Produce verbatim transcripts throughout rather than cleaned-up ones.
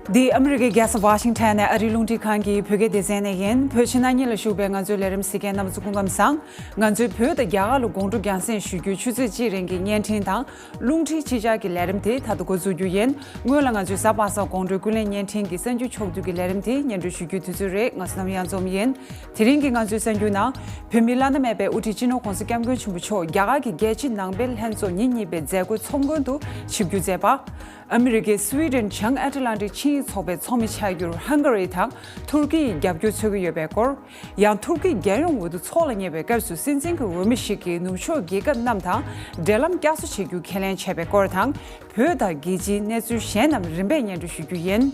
འདི་ཨ་མི་རི་ཀའི་རྒྱལ་ས་ཝ་ཤིང་ཊོན་ནས་ཨ་རིའི་རླུང་འཕྲིན་ཁང་གི་བོད་སྐད་སྡེ་ཚན་ནས་ཡིན། བོད་ཕྱི་ནང་གཉིས་ལ་བཞུགས་པའི་ང་ཚོའི་ལས་རིམ་གཟིགས་མཁན་རྣམ་པ་ཚོ་སྐུ་ཁམས་བཟང་། ང་ཚོའི་བོད་དང་རྒྱ་གར་ལ་དགོང་དྲོ་རྒྱང་སྲིང་ཞུ་རྒྱུའི་ཆུ་ཚོད་གཅིག་རིང་གི་བརྙན་འཕྲིན་དང་། རླུང་འཕྲིན་ཕྱི་འབྱར་གྱི་ལས་རིམ་དེ་ད་དུང་འགོ་འཛུགས་རྒྱུ་ཡིན། སྔོན་ལ་ང་ཚོས་གཟའ་པ་སངས་དགོང་དྲོའི་ཀུན་གླེང་བརྙན་འཕྲིན་གྱི་གསར་འགྱུར་ཕྱོགས་བསྡུས་ཀྱི་ལས་རིམ་དེ་སྙན་སྒྲོན་ཞུ་རྒྱུའི་དུས་ཚོད་རེད། ང་བསོད་ནམས་གཡང་འཛོམས་ཡིན། དེ་རིང་གི་ང་ཚོའི་གསར་འགྱུར་ནང་། བོད་མིའི་བླ་ན་མེད་པའི་དབུ་ཁྲིད་སྤྱི་ནོར་༧གོང་ས་༧སྐྱབས་མགོན་ཆེན་པོ་མཆོག་རྒྱ་གར་གྱི་རྒྱལ་སྤྱིའི་ནང་པའི་ལྷན་ཚོགས་ཉིན་གཉིས་པའི་མཛད་སྒོའི་ཚོགས་མགོན་དུ་ཆིབས་བསྒྱུར་མཛད་པ། ཨ་མི་རི་ཀས་སུའེ་ཌེན་བྱང་ཨ་ཊ་ལན་ཏིག་ཆིངས་ཡིག་ཚོགས་པའི་ཚོགས་མི་ཆགས་རྒྱུར་ཧང་ག་རི་དང་ཐུར་ཀི་ཡི་རྒྱབ་སྐྱོར་འཚོལ་གྱི་ཡོད་པའི་སྐོར། ཡང་ཐུར་ཀིའི་རྒྱལ་ཡོངས་འོས་བསྡུ་འཚོགས་ལ་ཉེ་བའི་སྐབས་སུ་སྲིད་འཛིན་གྱི་འོས་མི་ཞིག་གིས་ནུབ་ཕྱོགས་རྒྱལ་ཁབ་རྣམས་དང་འབྲེལ་ལམ་བསྐྱར་གསོ་བྱེད་རྒྱུ་ཁས་ལེན་བྱས་པའི་སྐོར་དང་། བོད་དང་རྒྱལ་སྤྱིའི་གནས་ཚུལ་གཞན་རྣམས་རིམ་པས་སྙན་སྒྲོན་ཞུ་རྒྱུ་ཡིན།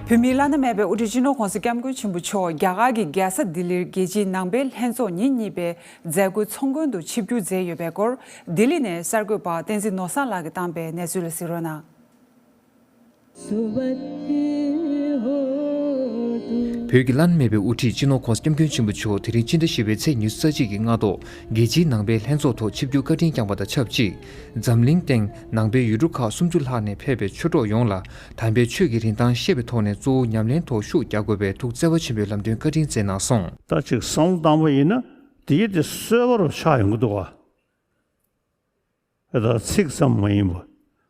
བོད་མིའི་བླ་ན་མེད་པའི་དབུ་ཁྲིད་སྤྱི་ནོར་༧གོང་ས་༧སྐྱབས་མགོན་ཆེན་པོ་མཆོག་རྒྱ་གར་གྱི་རྒྱལ་ས་ལྡི་ལིར་རྒྱལ་སྤྱིའི་ནང་པའི་ལྷན་ཚོགས་ཉིན་གཉིས་པའི་མཛད་སྒོའི་ཚོགས་མགོན་དུ་ཆིབས་བསྒྱུར་མཛད་ཡོད་པའི་སྐོར། ལྡི་ལི་ནས་གསར་འགོད་པ་བསྟན་འཛིན་ནོར་བཟང་ལགས་ཀྱིས་བཏང་པའི་གནས་ཚུལ་ལ་གཟིགས་རོགས་གནང་། བོད་ཀྱི་བླ་ན་མེད་པའི་དབུ་ཁྲིད་སྤྱི་ནོར་༧གོང་ས་༧སྐྱབས་མགོན་ཆེན་པོ་མཆོག་དེ་རིང་སྤྱི་ཟླ་བཞི་པའི་ཚེས་ཉི་ཤུ་རྩ་གཅིག་གི་སྔ་དྲོ་རྒྱལ་སྤྱིའི་ནང་པའི་ལྷན་ཚོགས་ཐོག་ཆིབས་བསྒྱུར་བཀའ་དྲིན་བསྐྱངས་པ་དང་ཆབས་ཅིག་འཛམ་གླིང་སྟེང་ནང་པའི་ཡུལ་གྲུ་ཁག་སུམ་ཅུ་ལྷག་ནས་ཕེབས་པའི་ཆོས་གྲོགས་ཡོངས་ལ་དམ་པའི་ཆོས་ཀྱི་རིན་ཐང་ཤེས་པའི་ཐོག་ནས་གཙོ་བོ་ཉམས་ལེན་ཐོག་ཤུགས་རྒྱག་དགོས་པའི་ཐུགས་བརྩེ་བ་ཆེན་པོའི་ལམ་སྟོན་བཀའ་དྲིན་སྩལ་གནང་སོང་། ད་ཅིག་བསམ་བློ་བཏང་བ་ཡིན་ན་དེ་ཡི་དེ་གསོད་པ་རུ་ཆགས་ཡོང་གི་འདུག་ག་ད་ཚིག་ཙམ་མ་ཡིན་པ།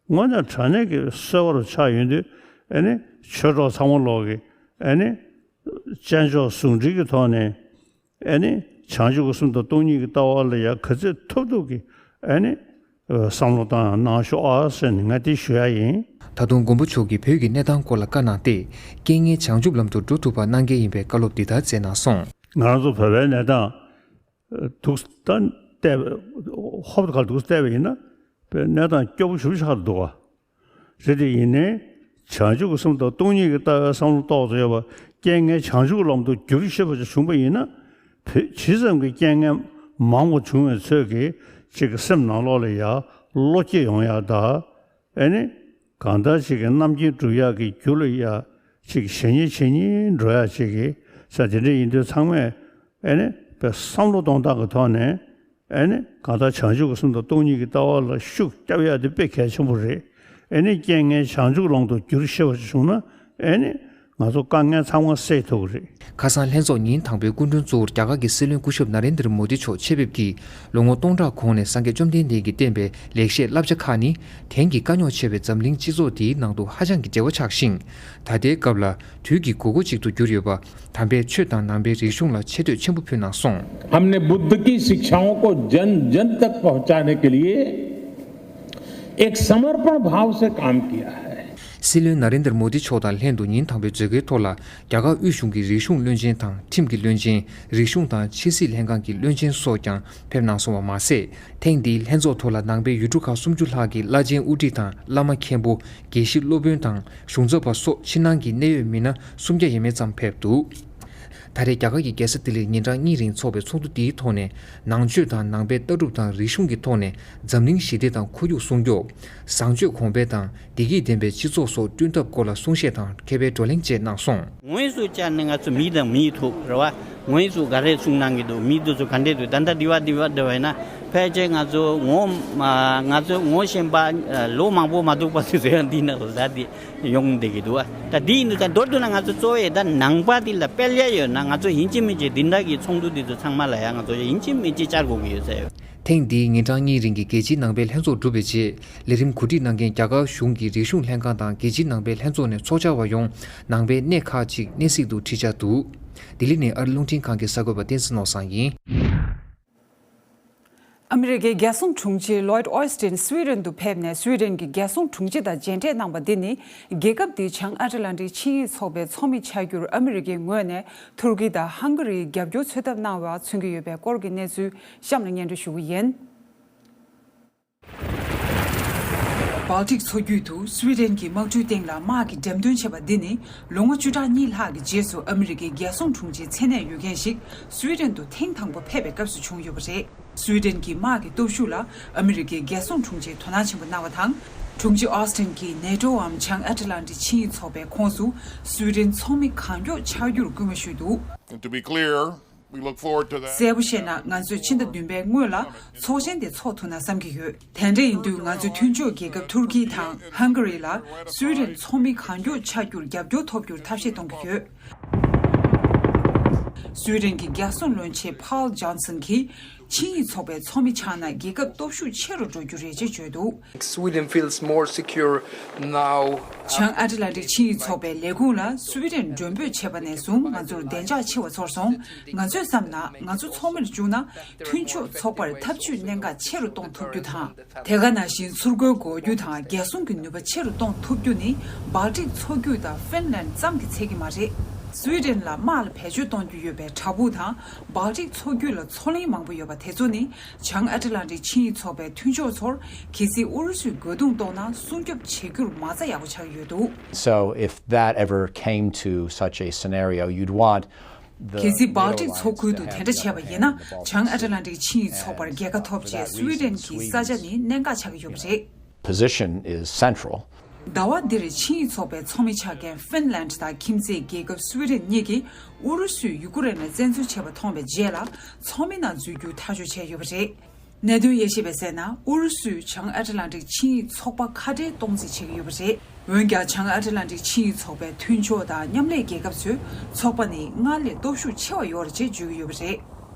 དངོས་གནས་དྲང་གནས་ཀྱི་གསོད་པ་རུ་ཆགས་ཡོང་དུས་ཨེ་ནི་ཆོས་གྲོགས་ཚང་མ་ལོག་གི་ཨེ་ནི་དཔྱད་འཇོག་ཟུང་འབྲེལ་གྱི་ཐོག་ནས་ཨེ་ནི་བྱང་ཆུབ་ཀྱི་སེམས་དང་སྟོང་ཉིད་ཀྱི་ལྟ་བ་ལ་ཡ་ག་ཚོད་ཐུབ་ཐུབ་ཀྱི་ཨེ་ནི་བསམ་བློ་བཏང་གནང་ཤོག་ཨ་ཟེར་ནས་ང་དེ་ཞུ་ཡ་ཡིན། ད་དུང་མགོན་པོ་མཆོག་གིས་བོད་ཀྱི་གནས་སྟངས་སྐོར་ལ་བཀའ་གནང་སྟེ། རྐྱེན་ངན་བྱང་ཆུབ་ལམ་དུ་འགྲོ་ཐུབ་པ་གནང་གལ་ཡིན་པའི་བཀའ་སློབ་འདི་ལྟར་སྩལ་གནང་སོང་། ང་རང་ཚོ་བོད་པའི་གནས་སྟངས་འདུག་ད་བལྟས་པ་ཧོབ་ཁ་འདུག་བལྟས་པ་ཡིན་ན་བོད་གནས་སྟངས་སྐྱོ་པོ་ཞེ་པོ་ཆགས་འདུག་བ། རེད་དེ་ཡིན་ནའི་བྱང་ཆུབ་ཀྱི་སེམས་དང་སྟོང་ཉིད་ཀྱི་ལྟ་བའི་བསམ་བློ་ཏོག་ཙམ་ཡོད་པ་རྐྱེན་ངན་བྱང་ཆུབ་ཀྱི་ལམ་དུ་བསྒྱུར་ཤེས་པ་ཅིག་བྱུང་པ་ཡིན་ན་བོད་ཇི་ཙམ་གྱི་རྐྱེན་ངན་མང་བ་བྱུང་བའི་ཚོད་ཀྱིས་ཅིག་གི་སེམས་ནང་ལོགས་ལ་ཡ་བློ་སྐྱེད་ཡོང་ཡ་ད། ཨེ་ནི། གང་ལྟར་ཅིག་གི་རྣམ་མཁྱེན་སྒྲུབ་ཡག་གི་རྒྱུ་ལ་ཡ། ཅིག་གི་བྱས་ཉེས་བྱས་ཉེས་འགྲོ་ཡག་ཅིག་གི་ས་དེ་འདྲ་ཡིན་དུས་ཚང་མས་ཨེ་ནི་པའི་བསམ་བློ་གཏོང་སྟངས་ཀྱི་ཐོག་ནས་ཨེ་ནི་གང་ལྟར་བྱང་ཆུབ་ཀྱི་སེམས་དང་སྟོང་ཉིད་ཀྱི་ལྟ་བ་ལ་ཤུགས་རྒྱབ་ཡག་དེ་དཔེ་གལ་ཆེན་པོ་རེད། ཨེ་ནི་རྐྱེན་ངན་བྱང་ཆུབ་ལམ་དུ་བསྒྱུར་ཤེས་པ་ཅིག་བྱུང་ན་ཨེ་ནི། ང་ཚོ་དཀའ་ངལ་ཚང་མ་སེལ་ཐུབ་ཀྱི་རེད། ཁ་སང་ལྷན་ཚོགས་ཉིན་དང་པོའི་སྐུ་མགྲོན་གཙོ་བོར་རྒྱ་གར་གྱི་སྲིད་བློན་སྐུ་ཞབས་ན་རེན་དར་མོ་དི་མཆོག་ཆེད་ཕེབས་ཀྱིས་ལོ་ངོ་སྟོང་ཕྲག་གོང་ནས་སངས་རྒྱས་བཅོམ་ལྡན་འདས་ཀྱིས་བསྟན་པའི་ལེགས་བཤད་བསླབ་བྱ་ཁག་ནི་དེང་གི་དཀའ་རྙོག་ཆེ་བའི་འཛམ་གླིང་སྤྱི་ཚོགས་འདིའི་ནང་དུ་ཧ་ཅང་གི་འབྲེལ་བ་ཆགས་ཤིང་། ད་ལྟའི་སྐབས་ལ་དུས་ཀྱི་དགོས་མཁོ་ཅིག་ཏུ་གྱུར་ཡོད་པ་དམ་པའི་ཆོས་དང་ནང་པའི་རིག་གཞུང་ལ་ཆེ་བསྟོད་ཆེན་པོ་ཕུལ་གནང་སོང་། हमने बुद्ध की शिक्षाओं को जन जन तक पहुंचाने के लिए एक समर्पण भाव से काम किया है। སྲིད་བློན་ན་རེན་དར་མོ་དི་མཆོག་དང་ལྷན་དུ་ཉིན་དང་པོའི་མཛད་སྒོའི་ཐོག་ལ་རྒྱ་གར་དབུས་གཞུང་གི་རིག་གཞུང་བློན་ཆེན་དང་ཁྲིམས་ཀྱི་བློན་ཆེན། རིག་གཞུང་དང་ཕྱི་སྲིད་ལྷན་ཁང་གི་བློན་ཆེན་སོགས་ཀྱང་ཕེབས་གནང་སོང་བ་མ་ཟད། ཐེངས་འདིའི་ལྷན་ཚོགས་ཐོག་ལ་ནང་པའི་ཡུལ་གྲུ་ཁག་སུམ་ཅུ་ལྷག་གི་བླ་ཆེན་དབུ་ཁྲིད་དང་བླ་མ་མཁན་པོ། དགེ་བཤེས་སློབ་དཔོན་དང་གཞུང་ཚབ་པ་སོགས་ཕྱི་ནང་གི་གནད་ཡོད་མི་སྣ་སུམ་བརྒྱ་ཡས་མས་ཙམ་ཕེབས་འདུག་ད་རེས་རྒྱ་གར་གྱི་རྒྱལ་ས་ལྡི་ལིར་ཉིན་གྲངས་གཉིས་རིང་འཚོགས་པའི་ཚོགས་འདུ་འདིའི་ཐོག་ནས་ནང་ཆོས་དང་ནང་པའི་ལྟ་གྲུབ་དང་རིག་གཞུང་གི་ཐོག་ནས་འཛམ་གླིང་ཞི་བདེ་དང་ཁོར་ཡུག་སྲུང་སྐྱོབ། བཟང་སྤྱོད་གོང་འཕེལ་དང་བདེ་སྐྱིད་ལྡན་པའི་སྤྱི་ཚོགས་སོགས་བསྐྲུན་ཐབས་སྐོར་ལ་གསུང་བཤད་དང་མཁས་པའི་བགྲོ་གླེང་བཅས་གནང་སོང་། དངོས་སུ་བཅར་ནས་ང་ཚོ་མི་དང་མིའི་ཐུག་རེད་བ། དངོས་སུ་ག་རེ་གསུང་གནང་གི་འདུག་མི་འདི་ཚོ་ག་འདྲས་འདུག་ད་ལྟ་འདི་བ་འདི་བ་འདི་བ་ཡིན་ན་ཕལ་ཆེར་ང་ཚོ་ངོ་མ་ང་ཚོ་ངོ་ཤེས་པ་ལོ་མང་པོ་མ་འདུག་པ་དེ་ཚོ་ཡང་འདི་ན་ལོ་ཟ་དེ་ཡོང་བསྡད་ཀྱི་འདུག་ད་འདི་ཡིན་དུས་ད་མདོར་བསྡུ་ན་ང་ཚོ་གཙོ་བོ་ད་ནང་པ་འདི་ལ་སྤེལ་ཡ་ཡོད་ན་ང་ཚོ་ཡིན་གཅིག་མིན་གཅིག་འདི་འདྲ་གི་ཚོགས་འདུ་འདི་ཚོ་ཚང་མ་ལ་ཡང་ང་ཚོ་ཡིན་གཅིག་མིན་གཅིག་བཅར་དགོས་ཀྱི་ཡོད་ས་ཡོད། ཐེངས་འདིའི་ཉིན་གྲངས་གཉིས་རིང་གི་རྒྱལ་སྤྱིའི་ནང་པའི་ལྷན་ཚོགས་གྲུབ་པའི་རྗེས། ལས་རིམ་གོ་སྒྲིག་གནང་མཁན་རྒྱ་གར་གཞུང་གི་རིག་གཞུང་ལྷན་ཁང་དང་རྒྱལ་སྤྱིའི་ནང་པའི་ལྷན་ཚོགས་ནས་ཚོགས་བཅར་བ་ཡོངས་ནང་པའི་གནས་ཁག་ཅིག་གནས་གཟིགས་དུ་ཁྲིད་འཆར་འདུག་ལྡི་ལི་ནས་ཨ་རི་རླུང་འཕྲིན་ཁང་གི་གསར་འགོད་པ་བསྟན་འཛིན་ནོར་བཟང་ཡིན། ཨ་མི་རི་ཀའི་རྒྱལ་སྲུང་དྲུང་ཆེ་ལོའིད་ཨོ་སི་ཏིན་སུའི་ཌེན་དུ་ཕེབས་ནས་སུའི་ཌེན་གྱི་རྒྱལ་སྲུང་དྲུང་ཆེ་དང་མཇལ་འཕྲད་གནང་བ་འདི་ནི་རྒྱལ་ཁབ་དེའི་བྱང་ཨ་ཊ་ལན་ཊིག་ཆིངས་ཡིག་ཚོགས་པའི་ཚོགས་མི་ཆགས་རྒྱུར་ཨ་མི་རི་ཀའི་ངོས་ནས་ཐུར་ཀི་དང་ཧང་ག་རིའི་རྒྱབ་སྐྱོར་འཚོལ་ཐབས་གནང་བ་མཚོན་གྱི་ཡོད་པའི་སྐོར་གྱི་གནས་ཚུལ་གཤམ་ལ་སྙན་སྒྲོན་ཞུ་གི་ཡིན། སྦལ་ཏིག་མཚོ་རྒྱུད་དུ་སུའི་ཌེན་གྱི་དམག་གྲུའི་སྟེང་ལ་དམག་གི་འགྲེམས་སྟོན་བྱས་པ་འདི་ནི་ལོ་ངོ་བཅུ་ཕྲག་གཉིས་ལྷག་གི་རྗེས་སུ་ཨ་མི་རི་ཀའི་རྒྱལ་སྲུང་དྲུང་ཆེའི་མཚན་གནས་ཡོད་མཁན་ཞིག་སུའི་ཌེན་དུ་ཐེངས་དང་པོ་ཕེབས་པའི་སྐབས་སུ་བྱུང་ཡོད་པ་རེད། སུའི་ཌེན་གྱི་དམག་གི་སྟོབས་ཤུགས་ལ་ཨ་མི་རི་ཀའི་རྒྱལ་སྲུང་དྲུང་ཆེས་དོ་སྣང་ཆེན་པོ་གནང་བ་དང་། དྲུང་ཆེ་ཨོ་སི་ཏིན་གྱིས་ནེ་ཊོའམ་བྱང་ཨ་ཊ་ལན་ཏིག་ཆིངས་ཡིག་ཚོགས་པའི་ཁོངས་སུ་སུའི་ཌེན་ཚོགས་མི་གང་མགྱོགས་ཆགས་རྒྱུར་སྐུལ་མ་ཞུས་འདུག And to be clear, We look forward to that. གསལ་པོ་བཤད་ན། ང་ཚོས་ཕྱི་ཟླ་བདུན་པའི་སྔོན་ལ་ཚོགས་ཆེན་དེ་འཚོགས་ཐུབ་ན་བསམ་གྱི་ཡོད། དེ་འདྲ་ཡིན་དུས། ང་ཚོའི་མཐུན་ཕྱོགས་རྒྱལ་ཁབ་ཐུར་ཁི་དང་ཧང་ག་རི་ལ་སུའི་ཌེན་ཚོགས་མི་གང་མགྱོགས་ཆགས་རྒྱུར་རྒྱབ་སྐྱོར་ཐོབ་རྒྱུར་ཐབས་ཤེས་གཏོང་གི་ཡོད། སུའི་ཌེན་གྱི་རྒྱལ་སྲུང་བློན་ཆེན་ཕཱལ་ཇོན་སན་གྱིས། ཆིངས་ཡིག་ཚོགས་པའི་ཚོགས་མི་ཆགས་ན་རྒྱལ་ཁབ་སྟོབས་ཤུགས་ཆེ་རུ་འགྲོ་རྒྱུ་རེད་ཅེས་བརྗོད་འདུག། Sweden feels more secure now. བྱང་ཨ་ཊ་ལན་ཊིག་ཆིངས་ཡིག་ཚོགས་པའི་ལས་ཁུངས་ལ་སུའི་ཌེན་མགྲོན་འབོད་བྱས་པ་ནས་བཟུང་ང་ཚོར་བདེ་འཇགས་ཆེ་བ་ཚོར་སོང་། ང་ཚོས་བསམ་ན། ང་ཚོ་ཚོགས་མི་ལ་བཅུག་ན། མཐུན་ཕྱོགས་ཚོགས་པར་འཐབ་ཇུས་གནད་འགག་ཆེ་རུ་གཏོང་ཐུབ་རྒྱུ་དང་། དེ་ག་ནང་བཞིན་ཚུར་རྒོལ་འགོག་རྒྱུ་དང་། རྒྱལ་སྲུང་གི་ནུས་པ་ཆེ་རུ་གཏོང་ཐུབ་རྒྱུ་ནི་སྦལ་ཏིག་མཚོ་རྒྱུད་དང་ཧྥིན་ལན་ཙམ་གྱིས་ཚད་ཀྱི་མ་རེད། སུའི་ཌེན་ལ་དམག་ལ་བེད་སྤྱོད་གཏོང་རྒྱུ་ཡོད་པའི་བྲག་ཕུག་དང་། སྦལ་ཏིག་མཚོ་རྒྱུད་ལ་མཚོ་གླིང་མང་པོ་ཡོད་པ་དེ་ཚོ་ནི། བྱང་ཨ་ཊ་ལན་ཏིག་ཆིངས་ཡིག་ཚོགས་པའི་མཐུན་ཕྱོགས་ཚོར་གལ་སྲིད་ཨུ་རུ་སུས་རྒོལ་རྡུང་གཏོང་ན་སྲུང་སྐྱོབ་བྱེད་རྒྱུར་མ་རྩ་ཡག་པོ་ཆགས་ཀྱི་ཡོད་འདུག། So if that ever came to such a scenario, you'd want the གལ་སྲིད་སྦལ་ཏིག་མཚོ་ཁུལ་དུ་དེ་འདྲ་བྱས་པ་ཡིན་ན། བྱང་ཨ་ཊ་ལན་ཏིག་ཆིངས་ཡིག་ཚོགས་པར་རྒྱལ་ཁ་ཐོབ་ཆེད་སུའི་ཌེན་གྱི་ས་ཆ་ནི་གནད་འགག་ཆགས་ཀྱི་ཡོད་པ་རེད། Position is central. ཟླ་བ་འདིར་ཆིངས་ཡིག་ཚོགས་པའི་ཚོགས་མི་ཆགས་མཁན་ཧྥིན་ལན་དང་ཁྱིམ་མཚེས་རྒྱལ་ཁབ་སུའི་ཌེན་གཉིས་ཀྱིས་ཨུ་རུ་སུས་ཡུ་ཀེ་རེན་ལ་བཙན་འཛུལ་བྱས་པ་མཐོང་བའི་རྗེས་ལ། ཚོགས་མི་ནང་འཛུལ་རྒྱུ་ཐག་གཅོད་བྱས་ཡོད་པ་རེད། གནད་དོན་དབྱེ་ཞིབ་པས་གསལ་ན། ཨུ་རུ་སུས་བྱང་ཨ་ཊ་ལན་ཏིག་ཆིངས་ཡིག་ཚོགས་པ་ཁ་བྲལ་གཏོང་རྩིས་བྱེད་ཀྱི་ཡོད་པ་རེད། འོན་ཀྱང་། བྱང་ཨ་ཊ་ལན་ཏིག་ཆིངས་ཡིག་ཚོགས་པའི་མཐུན་ཕྱོགས་དང་མཉམ་ལས་རྒྱལ་ཁབ་ཚོས་ཚོགས་པ་ནི་སྔར་ལས་སྟོབས་ཤུགས་ཆེ་བ་ཡོད་རེད་ཅེས་བརྗོད་ཀྱི་ཡོད་པ་རེད།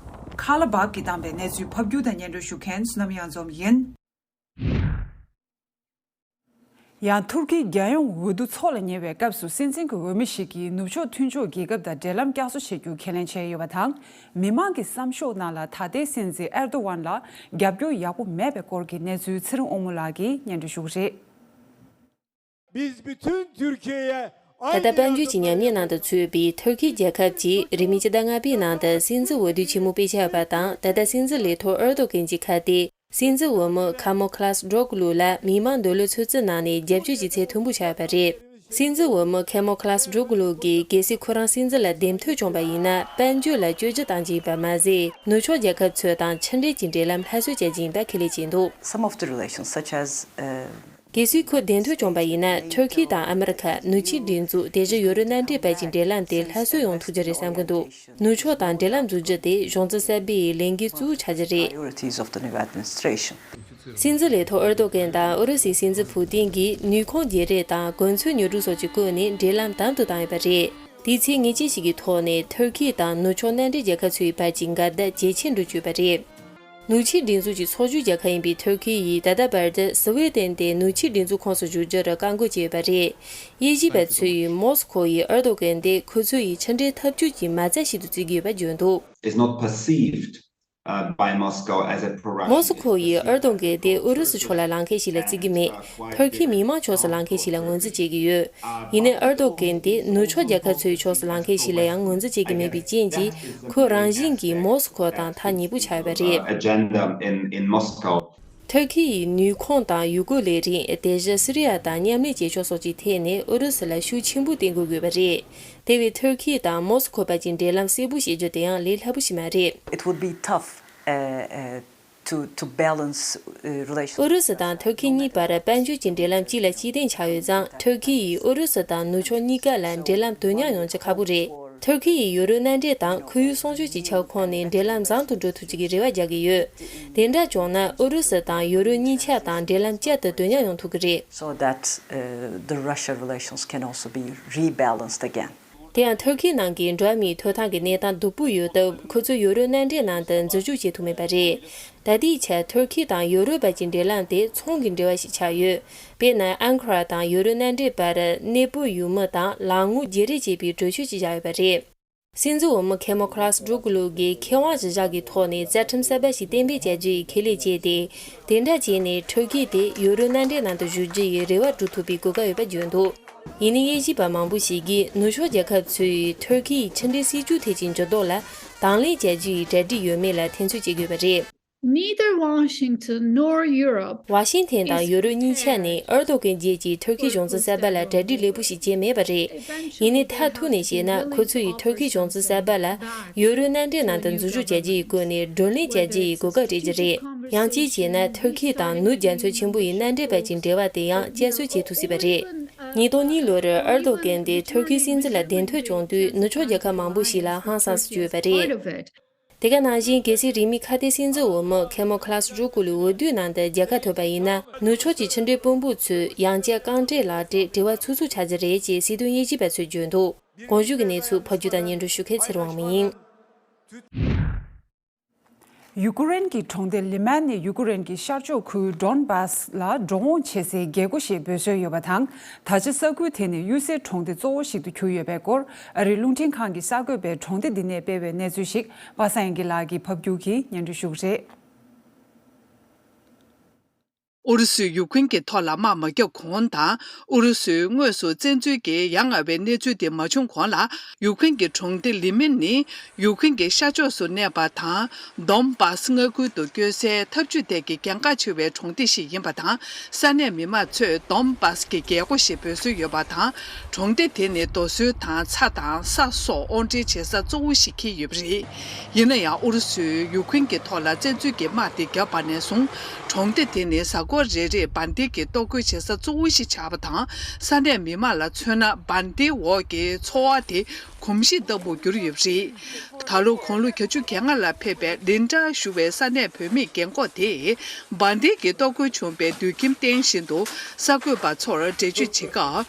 ཁ་ལ་བབ་ཀྱིས་བཏང་པའི་གནས་ཚུལ་ཕབ་སྒྱུར་དང་སྙན་སྒྲོན་ཞུ་མཁན་བསོད་ནམས་གཡང་འཛོམས་ཡིན། ཡང་ཐུར་ཁིའི་རྒྱལ་ཡོངས་འོས་བསྡུ་འཚོགས་ལ་ཉེ་བའི་སྐབས་སུ། སྲིད་འཛིན་གྱི་འོས་མི་ཞིག་གིས་ནུབ་ཕྱོགས་མཐུན་ཕྱོགས་རྒྱལ་ཁབ་དང་འབྲེལ་ལམ་བསྐྱར་གསོ་བྱེད་རྒྱུ་ཁས་ལེན་བྱས་ཡོད་པ་དང་། མི་མང་གི་བསམ་ཤོག་ནང་ལ་ད་ལྟའི་སྲིད་འཛིན་ཨེར་དོ་ཝན་ལ་རྒྱབ་སྐྱོར་ཡག་པོ་མེད་པའི་སྐོར་གྱི་གནས་ཚུལ་ཚེ་རིང་དབང་མོ་ལགས་ཀྱིས་སྙན་སྒྲོན་ཞུ་གི་རེད། Biz bütün Türkiye'ye ད་ལྟ་དཔལ་འབྱོར་གྱི་ཉམས་ཉེས་ནང་དུ་ཚུད་པའི་ཐུར་ཁི་རྒྱལ་ཁབ་ཀྱིས་རེས་མིག་སྤྱི་ཟླ་ལྔ་པའི་ནང་དུ་སྲིད་འཛིན་འོས་བསྡུ་ཆེན་མོ་སྤེལ་འཆར་ཡོད་པ་དང་། ད་ལྟ་སྲིད་འཛིན་ལས་ཐོག་ཨེར་དོ་གན་གྱི་ཁ་གཏད་སྲིད་འཛིན་འོས་མི་ཁ་མོ་ཁ་ལ་སི་ཌོ་ཀུ་ལུ་ལ་མི་མང་འདོད་བློ་ཚོད་རྩིས་གནང་ནས་རྒྱབ་སྐྱོར་གྱི་ཚད་མཐོན་པོ་ཆགས་ཡོད་པ་རེད། སྲིད་འཛིན་འོས་མི་ཁ་མོ་ཁ་ལ་སི་ཌོ་ཀུ་ལུ་གིས་གལ་སྲིད་ཁོ་རང་སྲིད་འཛིན་ལ་འདེམས་ཐོན་བྱུང་པ་ཡིན་ན། དཔལ་འབྱོར་ལ་བཅོས་སྒྱུར་གཏང་རྒྱུ་ཡིན་པ་མ་ཟད། ནུབ་ཕྱོགས་རྒྱལ་ཁབ་ཚོ་དང་ཕྱི་འབྲེལ་གྱི་འབྲེལ་ལམ་སླར་གསོ་བྱ་རྒྱུ་ཡིན་པ་ཁས་ལེན་བྱས་འདུག། Some of the relations, such as, uh, གལ་སྲིད་ཁོ་འདེམས་ཐོན་བྱུང་པ་ཡིན་ན། ཐུར་ཁི་དང་ཨ་མི་རི་ཁ། ནུབ་ཕྱོགས་སྒྲིག་འཛུགས། དེ་བཞིན་ཡོ་རོབ་མནའ་འབྲེལ་བར་གྱི་འབྲེལ་ལམ་དེ་སླར་གསོ་ཡོང་ཐུབ་རྒྱུ་རེད་བསམ་གྱི་འདུག། ནུབ་ཕྱོགས་དང་འབྲེལ་ལམ་འཛུགས་རྒྱུ་དེ་གཞུང་འཛིན་གསར་པའི་ལས་འགན་གཙོ་བོ་ཆགས་རྒྱུ་རེད། Priorities of the new administration. སྲིད་འཛིན་ལས་ཐོག་ཨེར་དོ་གན་དང་ཨུ་རུ་སུའི་སྲིད་འཛིན་ཕུ་ཏིན་གྱིས་ནུས་ཁུངས་བརྗེ་རེས་དང་གོ་མཚོན་ཉོ་སྒྲུབ་སོགས་ཀྱི་སྒོ་ནས་འབྲེལ་ལམ་དམ་དུ་བཏང་ཡོད་པ་རེད། དེའི་ཚེ་ངེས་ཅན་ཞིག་གི་ཐོག་ནས་ཐུར་ཁི་དང་ནུབ་ཕྱོགས་མནའ་འབྲེལ་རྒྱལ་ཁབ་ཚོའི་བར་གྱི་འགལ་ཟླ་ཇེ་ཆེར་འགྲོ་བཅུག་པ་རེད། ནུབ་ཕྱོགས་སྒྲིག་འཛུགས་ཀྱི་ཚོགས་ཞུགས་རྒྱལ་ཁབ་ཡིན་པའི་ཐུར་ཁི་ཡིས་ད་ལྟ་བར་དུ་སི་ཝེ་ཏན་དེ་ནུབ་ཕྱོགས་སྒྲིག་འཛུགས་ཁོངས་སུ་བཅུག་རྒྱུར་བཀག་འགོག་བྱས་ཡོད་པ་རེད། དབྱེ་ཞིབ་པ་ཚོས་མོ་སི་ཁོ་ཡིས་ཨེར་དོ་གན་དེ་ཁོ་ཚོ་ཡི་ཕྱི་འབྲེལ་འཐབ་ཇུས་ཀྱི་མ་རྩ་ཞིག་ཏུ་བརྩི་གི་ཡོད་པ་བརྗོད་འདུག། Is not perceived, uh, by Moscow as a pro-Russian. མོ་སི་ཁོ་ཡིས་ཨེར་དོ་གན་དེ་ཨུ་རུ་སུ་ཕྱོགས་ལ་ལངས་མཁན་ཞིག་ལ་བརྩི་གི་མེད། ཐུར་ཁིའི་མི་མང་ཕྱོགས་སུ་ལངས་མཁན་ཞིག་ལ་ངོས་འཛིན་བྱེད་ཀྱི་ཡོད། ཡིན་ནའི་ཨེར་དོ་གན་དེ་ནུབ་ཕྱོགས་རྒྱལ་ཁབ་ཚོའི་ཕྱོགས་སུ་ལངས་མཁན་ཞིག་ལ་ཡང་ངོས་འཛིན་བྱེད་ཀྱི་མེད་པའི་རྐྱེན་གྱིས། ཁོ་རང་བཞིན་གྱིས་མོ་སི་ཁོ་དང་ཐག་ཉེ་པོ་ཆགས་ཡོད་པ་རེད། Agenda in, in Moscow. ཐུར་ཁི་ཡིས་ནུས་ཁུངས་དང་ཡུལ་སྐོར་ལས་རིགས། དེ་བཞིན་སི་རི་ཡ་དང་མཉམ་ལས་བྱེད་ཕྱོགས་སོགས་ཀྱི་ཐད་ནས་ཨུ་རུ་སུ་ལ་ཤུགས་ཆེན་པོ་བརྟེན་དགོས་ཀྱི་ཡོད་པ་རེད། དེ་བས་ཐུར་ཁི་དང་མོ་སི་ཁོ་བར་གྱི་འབྲེལ་ལམ་གསལ་པོ་བྱེད་རྒྱུ་དེ་ཡང་ལས་སླ་པོ་ཞིག་མ་རེད། It would be tough, uh, uh, to, to balance, uh, relations. ཨུ་རུ་སུ་དང་ཐུར་ཁི་གཉིས་བར་དཔལ་འབྱོར་གྱི་འབྲེལ་ལམ་གཅིག་ལ་གཅིག་བརྟེན་ཆགས་ཡོད་ཙང་། ཐུར་ཁི་ཡིས་ཨུ་རུ་སུ་དང་ནུབ་ཕྱོགས་གཉིས་ཀ་ལ་འབྲེལ་ལམ་དོན་མཉམ་ཡོང་རྒྱུ་ཁག་པོ་རེད། ཐུར་ཁི་ཡིས་ཡོ་རོབ་མནའ་འབྲེལ་དང་ཁོར་ཡུག་སྲུང་སྐྱོབ་ཀྱི་ཁྱབ་ཁོངས་ནས་འབྲེལ་ལམ་བཟང་དུ་འགྲོ་ཐུབ་རྒྱུ་གི་རེ་བ་རྒྱག་གི་ཡོད། དེ་འདྲ་བྱུང་ན་ཨུ་རུ་སུ་དང་ཡོ་རོབ་གཉིས་ཆ་དང་འབྲེལ་ལམ་བསྐྱར་དུ་དོན་མཉམ་ཡོང་ཐུབ་ཀྱི་རེད། So that, uh, the Russia relations can also be rebalanced again. དེ་ཡང་ཐུར་ཁིའི་ནང་གི་འགྲོ་བ་མིའི་ཐོབ་ཐང་གི་གནས་སྟངས་སྡུག་པོ་ཡོད་སྟབས། ཁོ་ཚོ་ཡོ་རོབ་མནའ་འབྲེལ་ནང་དུ་འཛུལ་ཞུགས་བྱེད་ཐུབ་མེད་པ་རེད། ད་ལྟའི་ཆར་ཐུར་ཁི་དང་ཡོ་རོབ་བར་གྱི་འབྲེལ་ལམ་དེ་ཚོང་གི་འབྲེལ་བ་ཞིག་ཆགས་ཡོད། དཔེར་ན། ཨན་ཁ་ར་དང་ཡོ་རོབ་མནའ་འབྲེལ་བར་གནས་སྤོ་ཡུལ་མི་དང་ལམ་ངོ་བརྗེ་རེས་བྱེད་པའི་གྲོས་ཆོད་ཅིག་བཞག་ཡོད་པ་རེད། སྲིད་འཛིན་འོས་མི་ཁེ་མོ་ཁ་ལ་སི་ཌོ་ཀུ་ལུ་གིས་ཁེ་དབང་གཞིར་བཞག་གི་ཐོག་ནས་རྩ་ཁྲིམས་གསར་པ་ཞིག་གཏན་འབེབས་བྱ་རྒྱུ་ཡི་ཁས་ལེན་བྱས་ཏེ། དེ་འདྲ་བྱས་ནས་ཐུར་ཁི་དེ་ཡོ་རོབ་མནའ་འབྲེལ་ནང་དུ་ཞུགས་རྒྱུ་ཡི་རེ་བ་སྒྲུབ་ཐུབ་པའི་གོ་སྐབས་ཡོད་པ་བརྗོད་འདུག། ཡིན་ནའི་དབྱེ་ཞིབ་པ་མང་པོ་ཞིག་གིས་ནུབ་ཕྱོགས་རྒྱལ་ཁབ་ཚོས་ཐུར་ཁི་ཡི་ཕྱི་འབྲེལ་སྲིད་ཇུས་ཐད་ཀྱི་འགྱུར་ལྡོག་ལ་དང་ལེན་བྱ་རྒྱུ་ཡི་གྲ་སྒྲིག་ཡོད་མེད་ལ་ཐེ་ཚོམ་བྱེད་དགོས་པ་རེད། Neither Washington nor Europe. ཝ་ཤིང་ཐན་དང་ཡོ་རོབ་གཉིས་ཆ་ནས་ཨེར་དོ་གན་རྗེས་ཀྱི་ཐུར་ཁིའི་གཞུང་འཛིན་གསར་པ་ལ་གྲ་སྒྲིག་ལེགས་པོ་ཞིག་བྱས་མེད་པ་རེད། ཡིན་ནའི་མཐར་ཐུག་ནས་བཤད་ན། ཁོ་ཚོ་ཡིས་ཐུར་ཁིའི་གཞུང་འཛིན་གསར་པ་ལ་ཡོ་རོབ་མནའ་འབྲེལ་ནང་དུ་འཛུལ་ཞུགས་བྱ་རྒྱུ་ཡི་སྐོར་ནས་བགྲོ་གླེང་བྱ་རྒྱུ་ཡི་གོ་སྐབས་སྤྲད་རྒྱུ་རེད། ཡང་གཅིག་བྱས་ན། ཐུར་ཁི་དང་ནུབ་རྒྱ་མཚོ་ཆེན་པོ་ཡི་མནའ་འབྲེལ་བར་གྱི་འབྲེལ་བ་དེ་ཡང་བསྐྱར་གསོ་བྱེད་ཐུབ་སྲིད་པ་རེད། ཉིས་སྟོང་གཉིས་ལོར་ཨེར་དོ་གན་དེ་ཐུར་ཁིའི་སྲིད་འཛིན་ལ་འདེམས་ཐོན་བྱུང་དུས། ནུབ་ཕྱོགས་རྒྱལ་ཁབ་མང་པོ་ཞིག་ལ་ཧང་སངས་སུ་གྱུར་ཡོད་པ་རེད། དེ་ག་ནང་བཞིན་གལ་སྲིད་རིང་མིན་ཁ་གཏད་སྲིད་འཛིན་འོག་མི་ཁེ་མོ་ཁ་ལ་སི་ཌྲོ་ཀུ་ལུ་འོས་བསྡུའི་ནང་དུ་རྒྱལ་ཁ་ཐོབ་པ་ཡིན་ན། ནུབ་ཕྱོགས་ཀྱི་ཕྱི་འབྲེལ་དཔོན་པོ་ཚོས་ཡང་བསྐྱར་རྐང་བྲེལ་ལག་བྲེལ་དྲི་བ་ཚུགས་ཚུགས་ཆགས་ཀྱི་རེད་ཅེས་སྲིད་དོན་དབྱེ་ཞིབ་པ་ཚོས་བརྗོད་འདུག་གོང་ཞུས་ཀྱི་གནས་ཚུལ་ཕབ་སྒྱུར་དང་སྙན་སྒྲོན་ཞུ་མཁན་ཚེ་རིང་དབང་མོ་ཡིན། ཡུ་ཀེ་རེན་གྱི་གྲོང་སྡེ་ལི་མན་ནི་ཡུ་ཀེ་རེན་གྱི་ཤར་ཕྱོགས་ཁུལ་ཌོན་བཱས་ལ་འགྲོ་འོང་བྱེད་སའི་རྒྱལ་སྒོ་ཞེས་འབོད་སྲོལ་ཡོད་པ་དང་། ད་ཆ་ས་ཁུལ་དེ་ནི་གཡུལ་སའི་གྲོང་སྡེ་གཙོ་བོ་ཞིག་ཏུ་གྱུར་ཡོད་པའི་སྐོར། ཨ་རིའི་རླུང་འཕྲིན་ཁང་གི་གསར་འགོད་པས་གྲོང་སྡེ་འདི་ནས་སྤེལ་བའི་གནས་ཚུལ་ཞིག་པ་སངས་དབྱངས་སྐྱིད་ལགས་ཀྱིས་ཕབ་སྒྱུར་གྱིས་སྙན་སྒྲོན་ཞུ་གི་རེད། ཨུ་རུ་སུས་ཡུཀ་རེན་གྱི་ཐོག་ལ་དམག་མ་བརྒྱབ་གོང་དང་། ཨུ་རུ་སུས་དངོས་སུ་བཙན་འཛུལ་གྱི་ཡ་ང་བའི་གནས་ཚུལ་དེ་མ་བྱུང་གོང་ལ། ཡུཀ་རེན་གྱི་གྲོང་སྡེ་ལི་མིན་ནི་ཡུཀ་རེན་གྱི་ཤར་ཕྱོགས་སུ་གནས་པ་དང་། དོན་བཱས་མངའ་ཁུལ་དུ་བསྐྱོད་སའི་འཐབ་ཇུས་ཐད་ཀྱི་གལ་འགངས་ཆེ་བའི་གྲོང་སྡེ་ཞིག་ཡིན་པ་དང་། ས་གནས་མི་མང་ཚོས་དོན་བཱས་ཀྱི་རྒྱལ་སྒོ་ཞེས་འབོད་སྲོལ་ཡོད་པ་དང་། གྲོང་སྡེ་དེ་ནི་རྡོ་སོལ་དང་ཚྭ་དང་ས་སོགས་དབོར་འདྲེན་བྱེད་ས་གཙོ་བོ་ཞིག་འཁེལ་ཡོད་པ་རེད། ཡིན་ན་ཡང་། ཨུ་རུ་སུས་ཡུཀ་རེན་གྱི་ཐོག་ལ་བཙན་འཛུལ་གྱི་དམག་དེ་བརྒྱབ་པ་ནས་བཟུང་། གྲོང་སྡེ་དེ་ནི་གཟའ་འཁོར་རེ་རེར་བན་དེ་གི་གཏོར་རྒོལ་བྱེད་ས་གཙོ་བོ་ཞིག་ཆགས་པ་དང་། ས་གནས་མི་མང་ལ་མཚོན་ན། བན་དེའི་འོག་གི་འཚོ་བ་དེ་གོམས་གཤིས་ལྟ་བུར་གྱུར་ཡོད་པ་རེད། ད་ལོ་དགུང་ལོ་གྱ་བཅུ་གྱ་ལྔ་ལ་ཕེབས་པའི་ལིན་ཏྲ་ཞུ་བའི་ས་གནས་བུད་མེད་རྒན་འཁོགས་དེས། བན་དེ་གི་གཏོར་རྒོལ་བྱུང་བའི་དུད་ཁྱིམ་སྟེང་བཞིན་དུ་གསར་འགོད་པ་ཚོར་འགྲེལ་བརྗོད་བྱེད་སྐབས།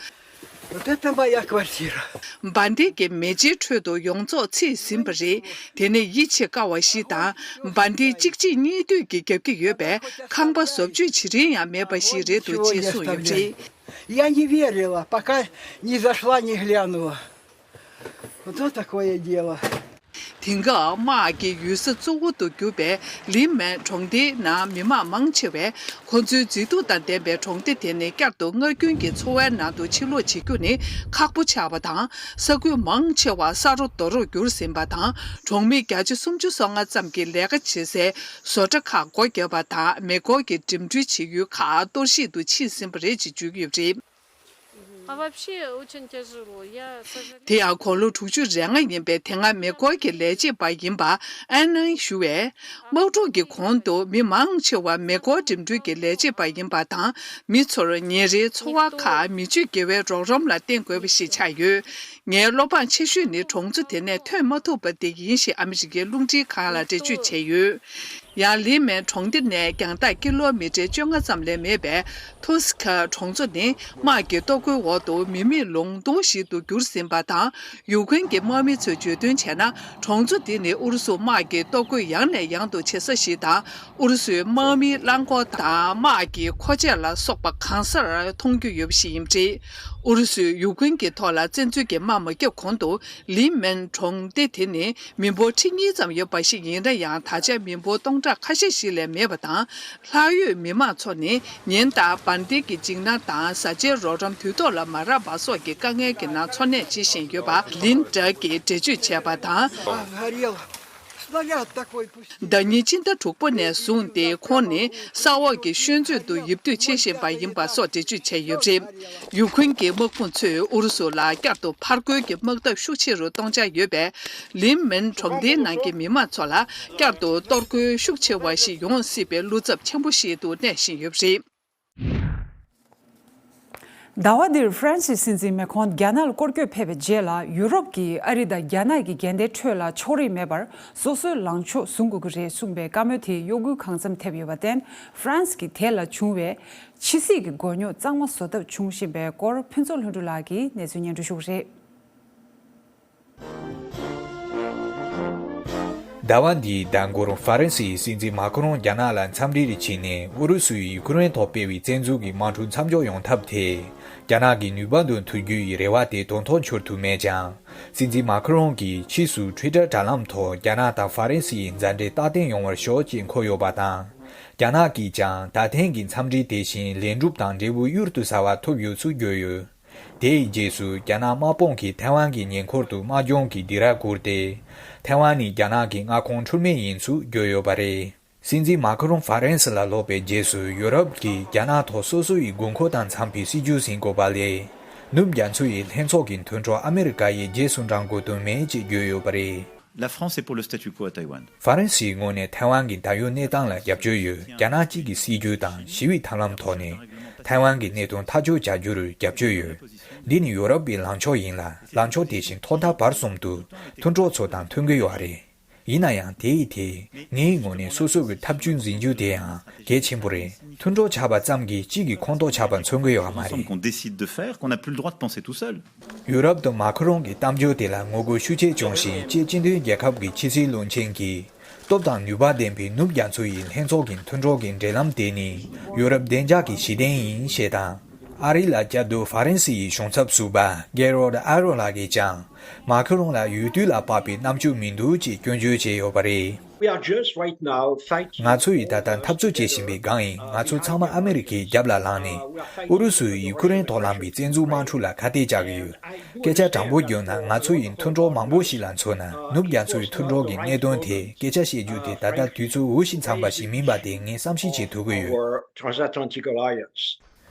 Вот это моя квартира. བན་དེ་གི་མེ་ལྕེའི་ཁྲོད་དུ་ཡོངས་རྫོགས་ཚིག་ཟིན་པ་རེད། དེ་ནི་ཡིད་ཆེས་དཀའ་བ་ཞིག་དང་། བན་དེ་གཅིག་རྗེས་གཉིས་མཐུད་ཀྱིས་རྒྱག་གི་ཡོད་པས། ཁང་པ་བཟོ་བཅོས་བྱེད་རིན་ཡང་མེད་པ་ཞིག་རེད་འདུག་ཅེས་གསུངས་ཡོད་པ་རེད། Я не верила, пока не зашла, не глянула. Вот такое дело. དེང་སྐབས་དམག་གི་ཡུལ་ས་གཙོ་བོ་དུ་གྱུར་པའི་ལིན་མེན་གྲོང་སྡེའི་ནང་མི་མང་མང་ཆེ་བས། ཁོ་ཚོའི་མཛེས་སྡུག་དང་ལྡན་པའི་གྲོང་སྡེ་དེ་ནས་བསྐྱར་དུ་ངལ་རྐྱེན་གྱི་འཚོ་བའི་ནང་དུ་ཕྱིར་ལོག་བྱེད་རྒྱུ་ནི་ཁག་པོ་ཆགས་པ་དང་། ས་ཁུལ་མང་ཆེ་བ་ས་རོ་རྡོ་རོར་གྱུར་ཟིན་པ་དང་། གྲོང་མི་བརྒྱ་ཆ་སུམ་ཅུ་སོ་ལྔ་ཙམ་གྱིས་ལས་ཀ་བྱེད་སའི་བཟོ་གྲྭ་ཁག་སྒོ་བརྒྱབ་པ་དང་། མེ་འཁོར་གྱི་འགྲིམ་འགྲུལ་བྱེད་ཡུལ་ཁག་གཏོར་བཤིག་ཏུ་ཕྱིན་ཟིན་པ་རེད་ཅེས་བརྗོད་ཀྱི་ཡོད་པ་རེད། А вообще очень тяжело. Я, к сожалению. དེ་ཡང་དགུང་ལོ་དྲུག་ཅུ་རེ་ལྔ་ཡིན་པའི་དེ་སྔ་མེ་འཁོར་གྱི་ལས་བྱེད་པ་ཡིན་པ་ཨན་ནན་ཞུ་བས། དམག་འཁྲུག་གི་གོང་དུ་མི་མང་ཆེ་བ་མེ་འཁོར་འགྲིམ་འགྲུལ་གྱི་ལས་བྱེད་པ་ཡིན་པ་དང་། མི་ཚོར་ཉིན་རེའི་འཚོ་བ་ཁག་མི་སྤྱོད་དགེ་བའི་རོགས་རམ་ལ་བརྟེན་དགོས་པ་ཞིག་ཆགས་ཡོད། ངའི་བློ་ཕངས་ཆེ་ཤོས་ནི་གྲོང་ཚོ་དེ་ནས་ཐོན་མ་ཐུབ་པ་དེ་ཡིན་ཞེས་ཨ་མི་རི་ཀའི་རླུང་འཕྲིན་ཁང་ལ་འགྲེལ་བརྗོད་བྱས་ཡོད། ཡང་ལིན་མེན་གྲོང་སྡེ་ནས་རྒྱང་ཐག་ཀི་ལོ་མི་ཊར་བཅོ་ལྔ་ཙམ་ལས་མེད་པའི་ཐུ་སི་ཁ་གྲོང་ཚོ་ནི་དམག་གི་གཏོར་རྒོལ་འོག་ཏུ་མི་མེད་ལུང་སྟོང་ཞིག་ཏུ་གྱུར་ཟིན་པ་དང་། ཡུཀ་རེན་གྱི་དམག་མི་ཚོས་བརྗོད་དོན་བྱས་ན། གྲོང་ཚོ་འདི་ནི་ཨུ་རུ་སུ་དམག་གི་གཏོར་རྒོལ་ཡང་ནས་ཡང་དུ་བྱེད་ས་ཞིག་དང་། ཨུ་རུ་སུའི་དམག་མིའི་རླངས་འཁོར་དང་དམག་གི་མཁོ་ཆས་ལ་སོགས་པ་གང་སར་མཐོང་རྒྱུ་ཡོད་པ་ཞིག་ཡིན་པ་རེད། ཨུ་རུ་སུས་ཡུཀ་རེན་གྱི་ཐོག་ལ་བཙན་འཛུལ་གྱི་དམག་མ་བརྒྱབ་གོང་དུ། ལིན་མེན་གྲོང་སྡེ་དེ་ནི་མི་འབོར་ཁྲི་གཉིས་ཙམ་ཡོད་པ་ཞིག་ཡིན་ན་ཡང་། ད་ཆ་མི་འབོར་སྟོང་ཕྲག་ཁ་ཤས་ཤིག་ལས་མེད་པ་དང་། ལྷག་ཡོད་མི་མང་ཚོ་ནི་ཉིན་ལྟར་བན་དེ་གི་འཇིགས་སྣང་དང་། བཟའ་བཅའི་རོགས་རམ་དུས་ཐོག་ལ་མ་རག་པ་སོགས་ཀྱི་དཀའ་ངལ་གྱི་ནང་འཚོ་གནས་བྱེད་བཞིན་ཡོད་པ་ལིན་ཏྲ་གིས་འགྲེལ་བརྗོད་བྱས་པ་དང་། Горел. Снаряд такой пустил. ཟླ་ཉིན་ཕྱི་ཟླ་དྲུག་པ་ནས་བཟུང་སྟེ། ཁོང་ནི་ས་འོག་གི་ཤོད་མཛོད་དུ་ཡིབ་སྡོད་བྱེད་བཞིན་པ་ཡིན་པ་སོགས་འགྲེལ་བརྗོད་བྱས་ཡོད་པ་རེད། ཡུཀ་རེན་གྱི་དམག་དཔུང་ཚོས་ཨུ་རུ་སུ་ལ་བསྐྱར་དུ་ཕར་རྒོལ་གྱི་དམག་འཐབ་ཤུགས་ཆེ་རུ་གཏོང་འཆར་ཡོད་པས། ལིན་མེན་གྲོང་སྡེའི་ནང་གི་མི་མང་ཚོ་ལ་བསྐྱར་དུ་གཏོར་རྒོལ་ཤུགས་ཆེ་བ་ཞིག་ཡོང་སྲིད་པའི་བློ་འཚབ་ཆེན་པོ་ཞིག་ཏུ་གནས་བཞིན་ཡོད་པ་རེད། ཟླ་བ་འདིར་ཧྥ་རན་སིའི་སྲིད་འཛིན་མེ་ཁོང་རྒྱ་ནག་ལ་སྐོར་སྐྱོད་ཕེབས་པའི་རྗེས་ལ། ཡུ་རོབ་ཀྱིས་ཨ་རི་དང་རྒྱ་ནག་གི་འགལ་ཟླའི་ཁྲོད་ལ་ཕྱོགས་རིས་མེད་པར་སོ་སོའི་ལངས་ཕྱོགས་བཟུང་དགོས་ཀྱི་རེད་གསུངས་པའི་བཀའ་མོལ་དེས་གཡོ་འགུལ་གང་འཚམ་ཐེབས་ཡོད་པར་བརྟེན། ཧྥ་རན་སི་གི་དེ་ལ་བྱུང་བའི་ཕྱི་སྲིད་ཀྱི་མགོ་རྙོག་གཙང་མ་བཟོ་ཐབས་བྱུང་བཞིན་པའི་སྐོར། ཕུན་ཚོགས་ལྷུན་གྲུབ་ལགས་ཀྱིས་གནས་ཚུལ་སྙན་སྒྲོན་ཞུ་གི་རེད། ཟླ་བ་འདིའི་ཟླ་འགོར་ཧྥ་རན་སིའི་སྲིད་འཛིན་མཱ་ཁི་རོང་རྒྱ་ནག་ལ་འཚམས་འདྲིར་ཕྱིན་ནས། ཨུ་རུ་སུས་ཡུ་ཀེ་རེན་ཐོག་སྤེལ་བའི་བཙན་འཛུལ་གྱི་དམག་འཁྲུག་མཚམས་འཇོག་ཡོང་ཐབས་དེས་རྒྱ་ནག་གི་ནུས་པ་འདོན་ཐུབ་རྒྱུ་ཡི་རེ་བ་དེ་དོན་ཐོག་འཁྱོལ་ཐུབ་མེད་ཀྱང་། སྲིད་འཛིན་མཱ་ཁི་རོང་གིས་ཕྱིས་སུ་ཊུའི་ཊར་དྲ་ལམ་ཐོག་རྒྱ་ནག་དང་ཧྥ་རན་སིའི་མཛའ་འབྲེལ་རྟག་བརྟན་ཡོང་བར་ཤོག་ཅེས་འཁོད་ཡོད་པ་དང་། རྒྱ་ནག་གིས་ཀྱང་ད་ཐེངས་ཀྱི་འཚམས་འདྲི་དེ་བཞིན་ལས་འགྲུབ་དང་འབྲས་བུ་གཡུར་དུ་ཟ་བ་ཐོབ་ཡོད་ཚུལ་བརྗོད་ཡོད། དེའི་རྗེས་སུ་རྒྱ་ནག་དམག་དཔུང་གིས་ཐའེ་ཝན་གྱི་ཉེ་འཁོར་དུ་དམག་སྦྱོང་གི་སྡིགས་ར་བསྐུར་ཏེ། ཐའེ་ཝན་ནི་རྒྱ་ནག་གི་མངའ་ཁོངས་འཁྲུལ་མེད་ཡིན་ཚུལ་བརྗོད་ཡོད་པ་རེད། སྲིད་འཛིན་མཱ་ཁི་རོང་ཧྥ་རན་སི་ལ་ལོག་པའི་རྗེས་སུ། ཡུ་རོབ་ཀྱིས་རྒྱ་ནག་ཐོག་སོ་སོ་ཡི་དགོས་མཁོ་དང་འཚམ་པའི་སྲིད་ཇུས་ཟིན་དགོས་པ་ལས། ནུབ་རྒྱ་མཚོ་ཡི་ལྷན་ཚོགས་ཀྱི་མཐུན་གྲོགས་ཨ་མི་རི་ཀ་ཡི་རྗེས་སུ་འབྲང་དགོས་དོན་མེད་ཅེས་བརྗོད་ཡོད་པ་རེད། La France est pour le statu quo à Taïwan. ཧྥ་རན་སིའི་ངོས་ནས་ཐའེ་ཝན་གྱི་ད་ཡོད་གནས་སྟངས་ལ་རྒྱབ་སྐྱོར་ཡོད། རྒྱ་ནག་གཅིག་གི་སྲིད་ཇུས་དང་ཞི་བའི་ཐབས་ལམ་ཐོག་ནས་ཐའེ་ཝན་གྱི་གནད་དོན་ཐག་གཅོད་བྱ་རྒྱུར་རྒྱབ་སྐྱོར་ཡོད། འདི་ནི་ཡོ་རོབ་ཀྱི་ལངས་ཕྱོགས་ཡིན་ལ། ལངས་ཕྱོགས་དེ་བཞིན་ཐོག་མཐའ་བར་གསུམ་དུ་མཐུན་གྲོགས་ཚོ་དང་མཐུན་གྱི་ཡོད་རེད། ཡིན་ན་ཡང་དེ་ཡི་དེ་ངའི་ངོས་ནས་སོ་སོ་གི་ཐབས་ཇུས་འཛིན་རྒྱུ་དེ་ཡང་གལ་ཆེན་པོ་རེད། མཐུན་གྲོགས་ཆགས་པ་ཙམ་གྱིས་གཅིག་གི་ཁོངས་གཏོགས་ཆགས་པ་མཚོན་གྱི་ཡོད་མ་རེད། Ensemble qu'on décide de faire, qu'on n'a plus le droit de penser tout seul. ཡུ་རོབ་ཏུ་མཱ་ཁི་རོང་གི་གཏམ་བརྗོད་དེ་ལ་ངོ་རྒོལ་ཤུགས་ཆེ་བྱུང་ཞིང་སྤྱི་སྤྱི་མཐུན་རྒྱལ་ཁབ་ཀྱི་ཕྱི་སྲིད་བློན་ཆེན་གྱིས། སྟོབས་དང་ནུས་པ་ལྡན་པའི་ནུབ་རྒྱ་མཚོ་ཡི་ལྷན་ཚོགས་ཀྱི་མཐུན་གྲོགས་ཀྱི་འབྲེལ་ལམ་དེ་ནི་ཡུ་རོབ་བདེ་འཇགས་ཀྱི་གཞི་རྟེན་ཡིན་ཞེས་དང་། ཨ་རི་ལ་བསྐྱར་དུ་ཧྥ་རན་སི་ཡི་གཞུང་ཚབ་ཟུར་པ་གེ་རོལ་ཨ་རོ་ལགས་ཀྱིས་ཀྱང་མཱ་ཁི་རོང་ལ་ཡུལ་དུས་ལ་དཔག་པའི་རྣམ་དཔྱོད་མི་འདུག་ཅེས་སྐྱོན་བརྗོད་བྱས་ཡོད་པ་རེད། We are just right now fighting. ང་ཚོ་ཡིས་ད་ལྟ་འཐབ་རྩོད་བྱེད་བཞིན་པའི་སྒང་ཡིན། ང་ཚོ་ཚང་མ་ཨ་མི་རི་ཀའི་རྒྱབ་ལ་ལངས་ནས་ཨུ་རུ་སུ་ཡིས་ཡུ་ཁུ་རེན་ཐོག་བསླངས་པའི་བཙན་འཛུལ་དམག་འཁྲུག་ལ་ཁ་གཏད་བཅག་གི་ཡོད། སྐད་ཆ་དྲང་པོ་བརྗོད་ན་ང་ཚོ་ཡིས་མཐུན་གྲོགས་མང་པོ་ཞིག་ལ་མཚོན་ན་ནུབ་རྒྱ་མཚོའི་མཐུན་གྲོགས་ཀྱི་གནད་དོན་དེ་སྐད་ཆ་བཤད་རྒྱུ་དེ་ད་ལྟ་དུས་ཚོད་འུ་ཞིག་འཚམས་པ་ཞིག་མིན་པ་དེ་ངས་བསམ་ཤེས་བྱེད་ཐུབ་ཀྱི་ཡོད། Transatlantic Alliance.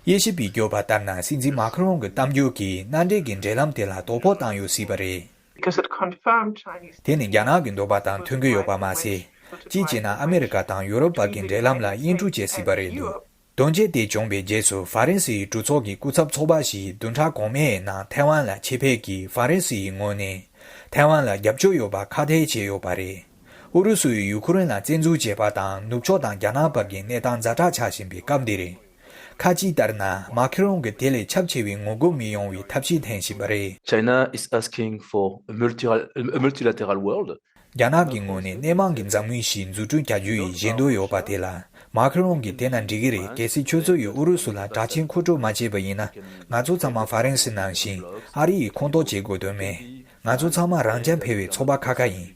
དབྱེ་ཞིབ་པས་བརྗོད་པ་ལྟར་ན་སྲིད་འཛིན་མཱ་ཁི་རོང་གི་གཏམ་བརྗོད་ཀྱིས་མནའ་འབྲེལ་གྱི་འབྲེལ་ལམ་དེ་ལ་དོ་ཕོག་བཏང་ཡོད་སྲིད་པ་རེད། Because it confirmed Chinese. དེ་ནི་རྒྱ་ནག་གི་འདོད་པ་དང་མཐུན་གྱི་ཡོད་པ་མ་ཟད། གཅིག་བྱས་ན་ཨ་མེ་རི་ཀ་དང་ཡུ་རོབ་བར་གྱི་འབྲེལ་ལམ་ལ་དབྱེན་དཀྲུག་བྱེད་སྲིད་པ་རེད་འདུག་དོན་རྐྱེན་དེ་བྱུང་བའི་རྗེས་སུ་ཧྥ་རན་སིའི་གྲོས་ཚོགས་ཀྱི་སྐུ་ཚབ་ཚོགས་པ་ཞིག་བདུན་ཕྲག་གོང་མའི་ནང་ཐའེ་ཝན་ལ་ཆེད་ཕེབས་ཀྱིས་ཧྥ་རན་སིའི་ངོས་ནས་ཐའེ་ཝན་ལ་རྒྱབ་སྐྱོར་ཡོད་པ་ཁ་གཏད་བྱས་ཡོད་པ་རེད། ཨུ་རུ་སུ་ཡིས་ཡུ་ཁུ་རེན་ལ་བཙན་འཛུལ་བྱས་པ་དང་ནུབ་ཕྱོགས་དང་རྒྱ་ནག་བར་གྱི་གནས་སྟངས་ཛ་དྲག་ཆགས་བཞིན་པའི་སྐབས་འདིར། ཁ་ཅིག་ལྟར་ན་མཱ་ཁི་རོང་གིས་དེ་ལས་ཁྱབ་ཆེ་བའི་ངོ་རྒོལ་མི་ཡོང་བའི་ཐབས་ཤེས་འཐེན་བཞིན་པ་རེད། China is asking for a multilateral, a multilateral world. རྒྱ་ནག་གི་ངོས་ནས་སྣེ་མང་གི་འཛིན་མིང་ཞིག་འཛུགས་སྐྲུན་བྱ་རྒྱུ་ཡི་བཞེད་འདོད་ཡོད་པ་དེ་ལ་མཱ་ཁི་རོང་གིས་དེ་ན་འགྲིག་གི་རེད། གལ་སྲིད་ཁྱོད་ཚོ་ཡིས་ཨུ་རུ་སུ་ལ་དྲག་ཆས་མཁོ་སྤྲོད་མ་བྱས་པ་ཡིན་ན་ང་ཚོ་ཚང་མ་ཧྥ་རན་སི་ནང་བཞིན་ཨ་རི་ཡི་ཁོངས་གཏོགས་བྱེད་དགོས་དོན་མེད། ང་ཚོ་ཚང་མ་རང་རྐྱ་འཕེར་བའི་ཚོགས་པ་ཁ་ཁ་ཡིན།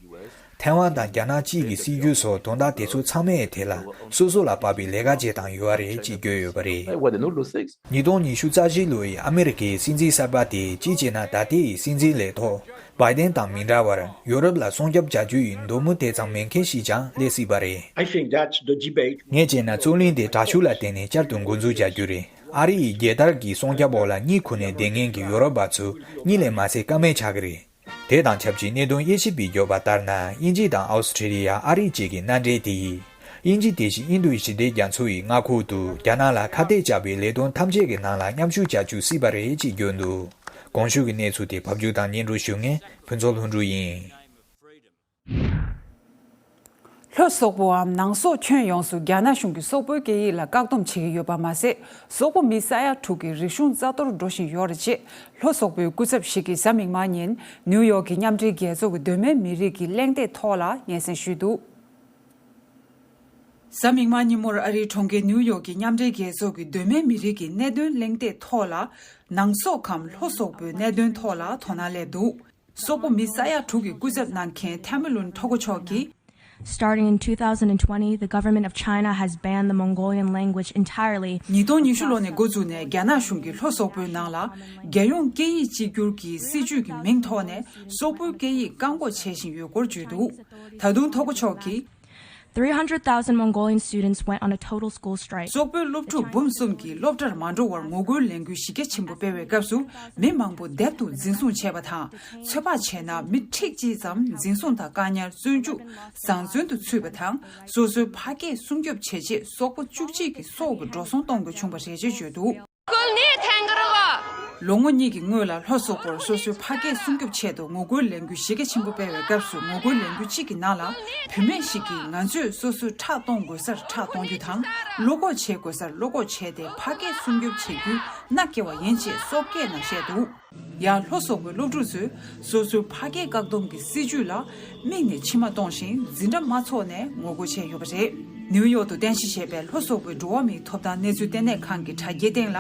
ཐའེ་ཝན་དང་རྒྱ་ནག་གཅིག་གི་སྲིད་ཇུས་སོགས་དོན་དག་དེ་ཚོ་ཚང་མས་དེ་ལ་སོ་སོ་ལ་དཔག་པའི་ལས་ཀ་བྱེད་སྟངས་ཡོད་རེད་ཅེས་བརྗོད་ཡོད་པ་རེད། What they know, those things. ཉིས་སྟོང་ཉི་ཤུ་རྩ་བཞི་ལོའི་ཨ་མེ་རི་ཀའི་སྲིད་འཛིན་གསར་པ་དེ་གཅིག་བྱས་ན་ད་ལྟའི་སྲིད་འཛིན་ལས་ཐོག་བྷའི་ཌེན་དང་མི་འདྲ་བར་ཡུ་རོབ་ལ་སྲུང་སྐྱོབ་བྱ་རྒྱུ་ཡི་འདོད་མོས་དེ་ཙམ་མེད་མཁན་ཞིག་ཀྱང་སླེབས་སྲིད་པ་རེད། I think that the debate. ངས་བྱས་ན་རྩོད་གླེང་དེ་དྲག་ཤུགས་ལ་བརྟེན་ནས་བསྐྱར་དུ་འགོ་འཛུགས་བྱ་རྒྱུ་རེད། ཨ་རི་ཡི་རྒྱལ་དར་གྱི་སྲུང་སྐྱོབ་འོག་ལ་གཉིད་ཁུག་ནས་བསྡད་མཁན་གྱི་ཡུ་རོབ་པ་ཚོ་གཉིད་ལས་མ་སད་ཀ་མེད་ཆགས་ཀྱི་རེད། དེ་དང་ཆབས་ཅིག་གནད་དོན་དབྱེ་ཞིབ་པས་བརྗོད་པ་ལྟར་ན་དབྱིན་ཇི་དང་ཨོ་སི་ཁྲི་ལི་ཡ་ཨ་རི་བཅས་ཀྱི་མནའ་འབྲེལ་དེ་ཡིས་དབྱིན་ཇི་དེ་བཞིན་ཨིན་རྡུ་ཞི་བདེ་རྒྱ་མཚོ་ཡི་མངའ་ཁུལ་དུ་རྒྱ་ནག་ལ་ཁ་གཏད་བཅག་པའི་ལས་དོན་ཐམས་ཅད་ཀྱི་ནང་ལ་མཉམ་ཞུགས་བྱ་རྒྱུ་སྲིད་པ་རེད་ཅེས་བརྗོད་འདུག་གོང་ཞུས་ཀྱི་གནས་ཚུལ་དེ་ཕབ་སྒྱུར་དང་སྙན་སྒྲོན་ཞུ་མཁན་ཕུན་ཚོགས་ལྷུན་གྲུབ་ཡིན། ལྷོ་སོག་པོའམ་ནང་སོག་ཁྱོན་ཡོངས་སུ་རྒྱ་ནག་གཞུང་གིས་སོག་པོའི་སྐད་ཡིག་ལ་བཀག་སྡོམ་བྱེད་ཀྱི་ཡོད་པ་མ་ཟད། སོག་པོ་མི་ས་ཡ་དྲུག་གི་རིག་གཞུང་རྩ་གཏོར་འགྲོ་བཞིན་ཡོད་རེད་ཅེས་ལྷོ་སོག་པོའི་སྐུ་ཚབ་ཞིག་གིས་གཟའ་མིག་དམར་ཉིན་ནིའུ་ཡོག་གི་མཉམ་འབྲེལ་རྒྱལ་ཚོགས་ཀྱི་གདོད་མའི་མི་རིགས་ཀྱི་གླེང་སྟེགས་ཐོག་ལ་སྙན་སེང་ཞུས་འདུག་གཟའ་མིག་དམར་ཉིན་མོར་ཨ་རིའི་གྲོང་ཁྱེར་ནིའུ་ཡོག་གི་མཉམ་འབྲེལ་རྒྱལ་ཚོགས་ཀྱི་གདོད་མའི་མི་རིགས་ཀྱི་གནད་དོན་གླེང་སྟེགས་ཐོག་ལ། ནང་སོག་གམ་ལྷོ་སོག་པོའི་གནད་དོན་ཐོག་ལ་དོ་སྣང་སླེབས་འདུག་སོག་པོ་མི་ས་ཡ་དྲུག་གི་སྐུ་ཚབ་གནང་མཁན་ཐེ་མི་ལུན་ཐོ་ཁོ་མཆོག་གིས། Starting in two thousand twenty, the government of China has banned the Mongolian language entirely. ཉིས་སྟོང་ཉི་ཤུ་ལོ་ནས་འགོ་བཙུགས་ནས་རྒྱ་ནག་གཞུང་གིས་ལྷོ་སོག་པོའི་ནང་ལ་རྒྱལ་ཡོངས་སྐད་ཡིག་གཅིག་གྱུར་གྱི་སྲིད་ཇུས་ཀྱི་མིང་ཐོག་ནས་སོག་པོའི་སྐད་ཡིག་བཀག་འགོག་བྱེད་བཞིན་ཡོད་སྐོར་བརྗོད་འདུག་ད་དུང་ཐོ་ཁོ་མཆོག་གིས། Three hundred thousand Mongolian students went on a total school strike. སོག་པོའི་སློབ་ཕྲུག་འབུམ་གསུམ་གྱིས་སློབ་གྲྭར་མ་འགྲོ་བར་ངོ་རྒོལ་ལས་འགུལ་གཞི་རྒྱ་ཆེན་པོ་སྤེལ་བའི་སྐབས་སུ་མི་མང་པོ་སྡེབ་ཏུ་འཛིན་བཟུང་བྱས་པ་དང་། ཚོད་དཔག་བྱས་ན་མི་ཁྲི་གཅིག་ཙམ་འཛིན་བཟུང་དང་བཀག་ཉར། བཙོན་འཇུག་བཟང་བཙོན་དུ་ཚུད་པ་དང་། སོ་སོའི་ཕ་སྐད་སྲུང་སྐྱོབ་བྱེད་ཆེད་སོག་པོ་བཅུ་གཅིག་གི་སྲོག་གི་འགྲོ་སོང་གཏོང་དགོས་བྱུང་བ་རེད་ཅེས་བརྗོད་འདུག་ལོ་ངོ་གཉིས་ཀྱི་སྔོན་ལ་ལྷོ་སོག་པོར་སོ་སོའི་ཕ་སྐད་སྲུང་སྐྱོབ་ཆེད་དུ་ངོ་རྒོལ་ལས་འགུལ་གཞི་རྒྱ་ཆེན་པོ་སྤེལ་བའི་སྐབས་སུ། ངོ་རྒོལ་ལས་འགུལ་གཅིག་གི་ནང་ལ་བུད་མེད་ཞིག་གིས་ང་ཚོས་སོ་སོའི་ཁྲག་གཏོང་དགོས་སར་ཁྲག་གཏོང་རྒྱུ་དང་། བློ་ཁོག་བྱེད་དགོས་སར་བློ་ཁོག་བྱས་ཏེ་ཕ་སྐད་སྲུང་སྐྱོབ་བྱེད་རྒྱུའི་མནའ་སྐྱེལ་བ་ཡིན་ཅེས་སོག་སྐད་ནང་བཤད་འདུག་ཡང་ལྷོ་སོག་པོའི་སློབ་ཕྲུག་ཚོས་སོ་སོའི་ཕ་སྐད་བཀག་སྡོམ་གྱི་སྲིད་ཇུས་ལ་མིག་ནས་མཆི་མ་གཏོང་ཞིང་འཛིན་གྲྭ་མ་འཚོགས་ནས་ངོ་རྒོལ་བྱས་ཡོད་པ་རེད། ནིའུ་ཡོག་ཏུ་རྟེན་གཞི་བྱས་པའི་ལྷོ་སོག་པོའི་འགྲོ་བ་མིའི་ཐོབ་ཐང་གནས་ཚུལ་ལྟེ་གནས་ཁང་གི་དྲ་རྒྱའི་སྟེང་ལ།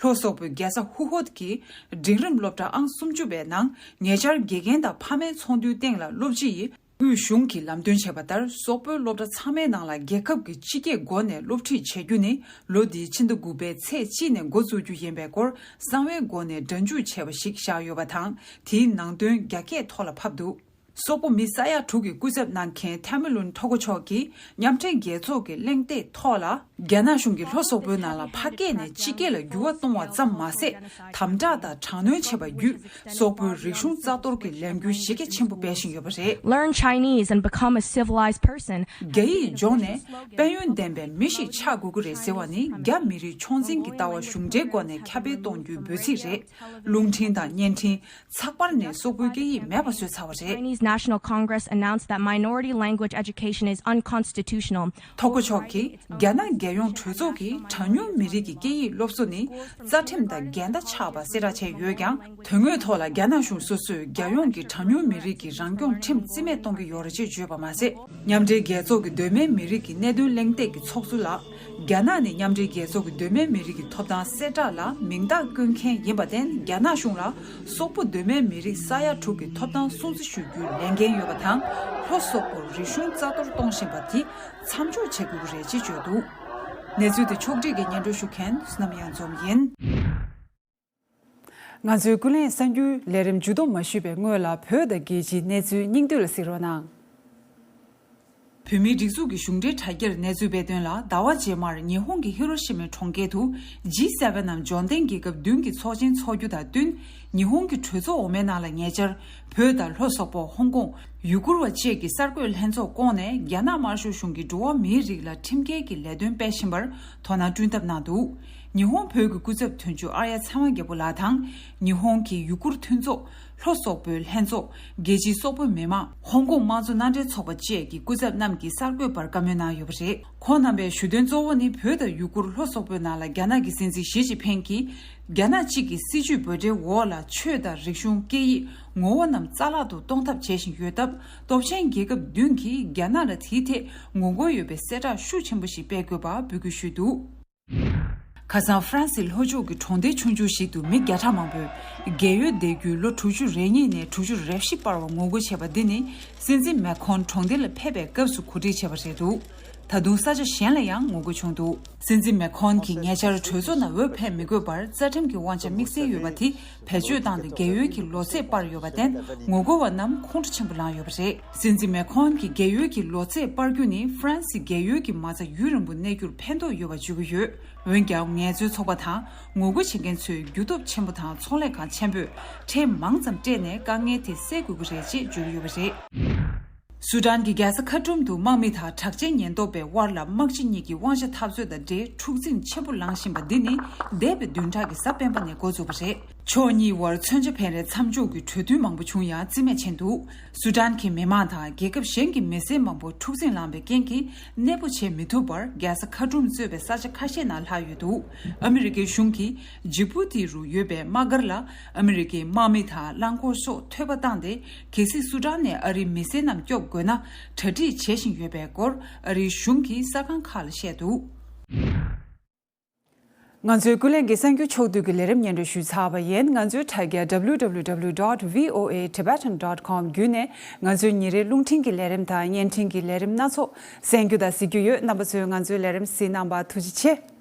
ལྷོ་སོག་པོའི་རྒྱལ་ས་ཧུ་ཧོད་ཀྱི་འབྲིང་རིམ་སློབ་གྲྭ་ཨང་སུམ་ཅུ་པའི་ནང་ཉེ་ཆར་དགེ་རྒན་དང་ཕ་མའི་ཚོགས་འདུའི་སྟེང་ལ་སློབ་སྤྱི་ཡིས། དབུས་གཞུང་གིས་ལམ་སྟོན་བྱས་པ་ལྟར། སོག་པོའི་སློབ་གྲྭ་ཚང་མའི་ནང་ལ་རྒྱལ་ཁབ་ཀྱི་སྤྱི་སྐད་སྒོ་ནས་སློབ་ཁྲིད་བྱེད་རྒྱུ་ནི་ལོ་འདིའི་ཕྱི་ཟླ་དགུ་པའི་ཚེས་གཅིག་ནས་འགོ་འཛུགས་རྒྱུ་ཡིན་པའི་སྐོར་གསང་བའི་སྒོ་ནས་སྒྲ་འཇུག་བྱས་པ་ཞིག་བཞག་ཡོད་པ་དང་། དེའི་ནང་དོན་རྒྱ་སྐད་ཐོག་ལ་ཕབ་འདུག་སོག་པོ་མི་ས་ཡ་དྲུག་གི་སྐུ་ཚབ་གནང་མཁན་ཐེ་མི་ལུན་ཐོ་ཁོ་མཆོག་གིས་མཉམ་འབྲེལ་རྒྱལ་ཚོགས་ཀྱི་གླེང་སྟེགས་ཐོག་ལ། རྒྱ་ནག་གཞུང་གིས་ལྷོ་སོག་པོའི་ནང་ལ་ཕ་སྐད་ནས་སྤྱི་སྐད་ལ་འགྱུར་བ་གཏོང་བ་ཙམ་མ་ཟད། དམ་དྲག་དང་དྲག་གནོན་བྱས་པ་བརྒྱུད། སོག་པོའི་རིག་གཞུང་རྩ་གཏོར་གྱི་ལས་འགུལ་གཞི་རྒྱ་ཆེན་པོ་སྤེལ་བཞིན་ཡོད་པ་རེད། Learn Chinese and become a civilized person. རྒྱ་ཡིག་སྦྱོང་ནས་དཔལ་ཡོན་ལྡན་པའི་མི་ཞིག་ཆགས་དགོས་ཀྱི་རེད་ཟེར་བ་ནི་རྒྱ་མི་རིགས་ཕྱོགས་འཛིན་གྱི་ལྟ་བ་གཞུང་འབྲེལ་སྒོ་ནས་ཁྱབ་སྤེལ་གཏོང་རྒྱུའི་འབོད་ཚིག་རེད། རླུང་འཕྲིན་དང་བརྙན་འཕྲིན། ཚགས་པར་ནས་སོག་པོའི་སྐད་ཡིག་མེད་པ་བཟོས་ཚར་བ་རེད། Chinese National Congress announced that minority language education is unconstitutional. ཐོ་ཀོ་མཆོག་གིས་རྒྱ་ནག་རྒྱལ་ཡོངས་གྲོས་ཚོགས་ཀྱིས་གྲངས་ཉུང་མི་རིགས་ཀྱི་སྐད་ཡིག་སློབ་གསོ་ནི་རྩ་ཁྲིམས་དང་འགལ་ཟླ་ཆགས་པ་གསལ་བསྒྲགས་བྱས་ཡོད་ཀྱང་། དོན་དངོས་ཐོག་ལ་རྒྱ་ནག་གཞུང་སོ་སོས་རྒྱལ་ཡོངས་ཀྱི་གྲངས་ཉུང་མི་རིགས་ཀྱི་རང་སྐྱོང་ཁྲིམས་རྩིས་མེད་གཏོང་གི་ཡོད་རེད་ཅེས་བརྗོད་པ་མ་ཟད། མཉམ་འབྲེལ་རྒྱལ་ཚོགས་ཀྱི་གདོད་མའི་མི་རིགས་ཀྱི་གནད་དོན་གླེང་སྟེགས་ཀྱི་ཚོགས་གཙོ་ལགས། རྒྱ་ནག་ནི་མཉམ་འབྲེལ་རྒྱལ་ཚོགས་ཀྱི་གདོད་མའི་མི་རིགས་ཀྱི་ཐོབ་ཐང་གསལ་བསྒྲགས་ལ་མིང་རྟགས་བཀོད་མཁན་ཡིན་པར་བརྟེན། རྒྱ་ནག་གཞུང་ལ་སོག་པོ་གདོད་མའི་མི་རིགས་ས་ཡ་དྲུག་གི་ཐོབ་ཐང་སྲུང་བརྩི་ཞུ་རྒྱུའི་ལས་འགན་ཡོད་པ་དང་། ལྷོ་སོག་པོར་རིག་གཞུང་རྩ་གཏོར་གཏོང་བཞིན་པ་དེ་མཚམས་འཇོག་བྱེད་དགོས་ཀྱི་རེད་ཅེས་བརྗོད་འདུག། གནས་ཚུལ་དེ་ཕྱོགས་སྒྲིག་གིས་སྙན་སྒྲོན་ཞུ་མཁན་བསོད་ནམས་གཡང་འཛོམས་ཡིན། ང་ཚོའི་ཀུན་གླེང་གསར་འགྱུར་ལས་རིམ་མཇུག་བསྡོམས་མ་ཞུས་པའི་སྔོན་ལ། བོད་དང་རྒྱལ་སྤྱིའི་གནས་ཚུལ་སྙིང་བསྡུས་ལ་གཟིགས་རོགས་གནང་། བོད་མིའི་སྒྲིག་འཛུགས་ཀྱི་གཞུང་འབྲེལ་དྲ་རྒྱར་གནས་ཚུལ་སྤེལ་དོན་ལ། ཟླ་བ་རྗེས་མར་ཉི་ཧོང་གི་ཧི་རོ་ཤི་མའི་གྲོང་ཁྱེར་དུ་ཇི་སེ་ཝེན་ནམ་འབྱོར་ལྡན་རྒྱལ་ཁབ་བདུན་གྱི་ཚོགས་ཆེན་འཚོགས་རྒྱུ་དང་བསྟུན། ཉི་ཧོང་གི་གྲོས་ཚོགས་འོག་མའི་ནང་ལ་ཉེ་ཆར་བོད་དང་ལྷོ་སོག་པོ། ཧོང་ཀོང་། ཡུ་གུར་བ་བཅས་ཀྱི་གསར་འགོད་ལྷན་ཚོགས་བསྐོངས་ནས། རྒྱ་ནག་དམར་ཤོག་གཞུང་གིས་འགྲོ་བ་མིའི་རིགས་ལ་ཁྲིམས་འགལ་གྱི་ལས་དོན་སྤེལ་བཞིན་པར་དོ་སྣང་བསྐྲུན་ཐབས་གནང་འདུག། ཉི་ཧོང་བོད་ཀྱི་སྐུ་ཚབ་དོན་གཅོད་ཨར་ཡ་ཚེ་དབང་རྒྱལ་པོ་ལགས་དང་། ཉི་ཧོང་གི་ཡུ་གུར་མཐུན་ཚོགས། ལྷོ་སོག་པོའི་ལྷན་ཚོགས། རྒྱལ་སྤྱིའི་སོག་པོའི་མི་མང་། ཧོང་ཀོང་དམངས་གཙོ་མནའ་འབྲེལ་ཚོགས་པ་བཅས་ཀྱི་སྐུ་ཚབ་རྣམས་ཀྱིས་གསར་འགོད་པར་བཀའ་མོལ་གནང་ཡོད་པ་རེད། ཁོང་རྣམ་པས་ཞུ་དོན་གཙོ་བོ་ནི། བོད་དང་ཡུ་གུར། ལྷོ་སོག་པོའི་ནང་ལ་རྒྱ་ནག་གི་སྲིད་འཛིན་ཞི་ཅིན་ཕིང་གིས་རྒྱ་ནག་གཅིག་གི་སྲིད་ཇུས་འབོད་སྒྲའི་འོག་ལ་ཆོས་དང་རིག་གཞུང་། སྐད་ཡིག། ངོ་བོ་རྣམས་རྩ་བརླག་ཏུ་གཏོང་ཐབས་བྱེད་བཞིན་ཡོད་སྟབས། སྟོབས་ཆེན་རྒྱལ་ཁབ་བདུན་གྱིས་རྒྱ་ནག་ལ་དེའི་ཐད་ངོ་རྒོལ་ཡོད་པའི་གསལ་བསྒྲགས་ཤུགས་ཆེན་པོ་ཞིག་སྤེལ་དགོས་པ་འབོད་སྐུལ་ཞུས་འདུག། ཁ་སང་ཧྥ་རན་སིའི་ལྷོ་ཕྱོགས་ཀྱི་གྲོང་སྡེ་ཆུང་ཆུང་ཞིག་ཏུ་མི་བརྒྱ་ཕྲག་མང་པོས་རྒས་ཡོལ་བསྡད་རྒྱུའི་ལོ་དྲུག་ཅུ་རེ་གཉིས་ནས་དྲུག་ཅུ་རེ་བཞི་བར་བ་ངོ་རྒོལ་བྱས་པ་འདི་ནི། སྲིད་འཛིན་མེ་ཁོན་གྲོང་སྡེ་ལ་ཕེབས་པའི་སྐབས་སུ་གོ་སྒྲིག་བྱས་པ་རེད་འདུག། ད་དུང་ས་ཆ་གཞན་ལ་ཡང་ངོ་རྒོལ་བྱུང་འདུག། སྲིད་འཛིན་མེ་ཁོན་གྱིས་ཉེ་ཆར་གྲོས་ཚོགས་ནང་འོས་འཕེན་མི་དགོས་པར་རྩ་ཁྲིམས་ཀྱི་དབང་ཆ་དམིགས་བསལ་ཡོད་པ་དེ་བེད་སྤྱོད་བཏང་སྟེ། རྒས་ཡོལ་གྱི་ལོ་ཚད་སྤར་ཡོད་པར་བརྟེན། ངོ་རྒོལ་བ་རྣམས་ཁོང་ཁྲོ་ཆེན་པོ་ལངས་ཡོད་པ་རེད། སྲིད་འཛིན་མེ་ཁོན་གྱིས་རྒས་ཡོལ་གྱི་ལོ་ཚད་སྤར་རྒྱུ་ནི། ཧྥ་རན་སིའི་རྒས་ཡོལ་གྱི་མ་རྩ་ཡུན་རིང་པོ་གནས་རྒྱུར་ཕན་ཐོགས་ཡོད་པ་བརྗོད་ཀྱི་ཡོད། འོན་ཀྱང་། ངལ་རྩོལ་ཚོགས་པ་དང་ངོ་རྒོལ་བྱེད་མཁན་ཚོས་རྒྱུ་སྟོབས་ཆེན་པོ་དང་ཚོང་ལས་ཁང་ཆེན་པོས་ཁྲལ་མང་ཙམ་སྤྲད་ནས་དཀའ་ངལ་དེ་སེལ་དགོས་ཀྱི་རེད་ཅེས་བརྗོད་ཀྱི་ཡོད་པ་རེད། སུ་ཌན་གྱི་རྒྱལ་ས་ཁ་ཏུམ་དུ་དམག་མི་དང་དྲག་ཆས་ཉེན་རྟོག་པའི་དབར་ལ་དམག་སྤྱི་གཉིས་ཀྱི་དབང་ཆ་འཐབ་རྩོད་དང་འབྲེལ་འཁྲུག་འཛིང་ཆེན་པོ་ལངས་བཞིན་པ་འདི་ནི། འདས་པའི་བདུན་ཕྲག་གི་གཟའ་སྤེན་པ་ནས་འགོ་བཙུགས་པ་རེད། ཕྱོགས་གཉིས་དབར་མཚོན་ཆ་འཕེན་རེས་མཚམས་འཇོག་གི་གྲོས་མཐུན་མང་པོ་བྱུང་ཡང་རྩིས་མེད་ཕྱིན་འདུག། སུ་ཌན་གྱི་མི་མང་དང་རྒྱལ་ཁབ་གཞན་གྱི་མི་སེར་མང་པོ་འཁྲུག་འཛིང་ལངས་པའི་རྐྱེན་གྱིས། གནས་སྤོ་བྱེད་མི་ཐུབ་པར། རྒྱལ་ས་ཁ་ཏུམ་གཙོས་པའི་ས་ཆ་ཁ་ཤས་ནང་ལྷག་ཡོད་འདུག། ཨ་མི་རི་ཀའི་གཞུང་གིས་ཇི་བུ་ཏི་རུ་ཡོད་པའི་དམག་སྒར་ལ་ཨ་མི་རི་ཀའི་དམག་མི་དང་རླངས་འཁོར་སོགས་ཐོལ་པ་བཏང་སྟེ། གལ་སྲིད་སུ་ཌན་ནས་ཨ་རིའི་མི་སེར་རྣམས་སྐྱོབ་དགོས་ན། གྲ་སྒྲིག་བྱེད་བཞིན་ཡོད་པའི་སྐོར་ཨ་རིའི་གཞུང་གི་གསར་ཁང་ཁག་ལ་བཤད་འདུག། ང་ཚོའི་ཀུན་གླེང་གི་གསར་འགྱུར་ཕྱོགས་བསྡུས་ཀྱི་ལས་རིམ་སྙན་སྒྲོན་ཞུས་ཚར་བ་ཡིན། ང་ཚོའི་དྲ་རྒྱ་W W W dot V O A Tibetan dot com བརྒྱུད་ནས་ང་ཚོའི་ཉིན་རེའི་རླུང་འཕྲིན་གྱི་ལས་རིམ་དང་བརྙན་འཕྲིན་གྱི་ལས་རིམ་སྣ་ཚོགས་གསན་རྒྱུ་དང་གཟིགས་རྒྱུ་ཡོད། རྣམ་པ་ཚོས་ང་ཚོའི་ལས་རིམ་གཟིགས་གནང་བར་ཐུགས་རྗེ་ཆེ།